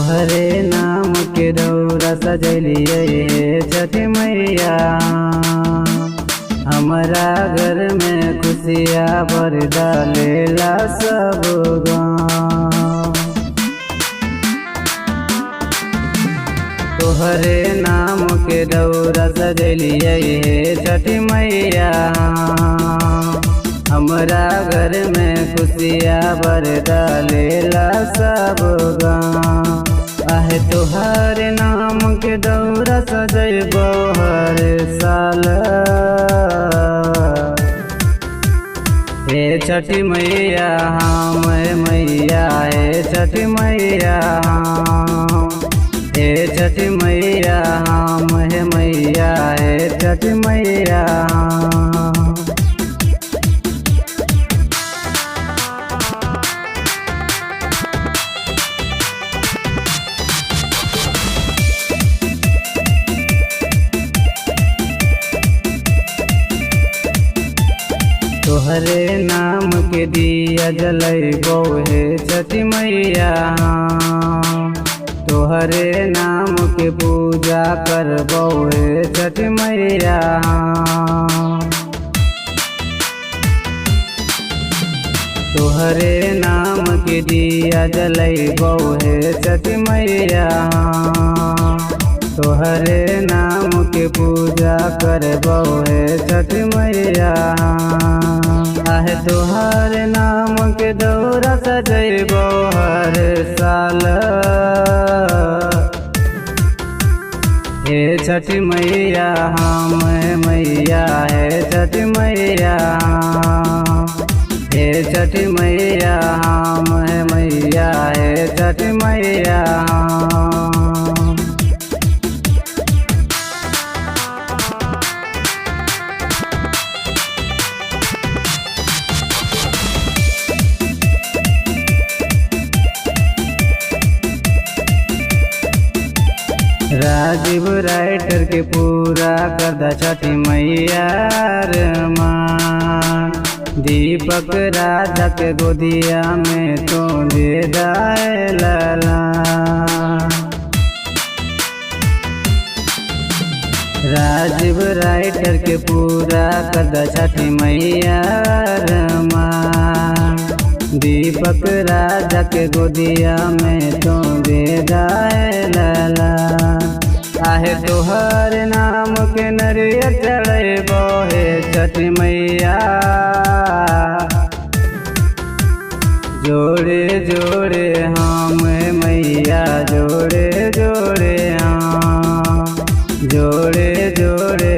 तोहरे नाम के दौरा सजलिए हे छठी मैया। हमारा घर में खुशियाँ भर डालेला सब गाँव। तोहरे नाम के दौरा सजलिए हे छठी मैया। हमारा घर में खुशियाँ भर डालेला सब गाँव। आहे तोहरे नाम के दौरा सजैबो हर साल। हे छठी मैया हम मैया, हे छठी मैया, हे छठी मैया हम हे मैया, हे छठी मैया। तोहरे नाम के दिया जलैबो हे छठी मैया। तोहरे नाम के पूजा करबो हे छठी मैया। तोहरे नाम के दिया जलैबो हे छठी मैया। तोहरे नाम के पूजा करबो हे छठी मैया। आहे तोहरे नाम के दौरा सजैबो हर साल। हे छठी मैया हम मैया, हे छठी मैया, हे छठी मैया हम मैया, हे छठी मैया। राजीव राइटर के पूरा कर दा छठी मैया रे माँ। दीपक राजा के गोदिया में तो दे दाए लाला। राजीव राइटर के पूरा कर दा छठी मैया रे माँ। दीपक राजा के गोदिया में तो दे दाए लाला। आहे तोहर नाम के नरिया चढ़ैबो हे छठी मैया। जोड़े जोड़े हम मैया, जोड़े जोड़े हाँ, जोड़े जोड़े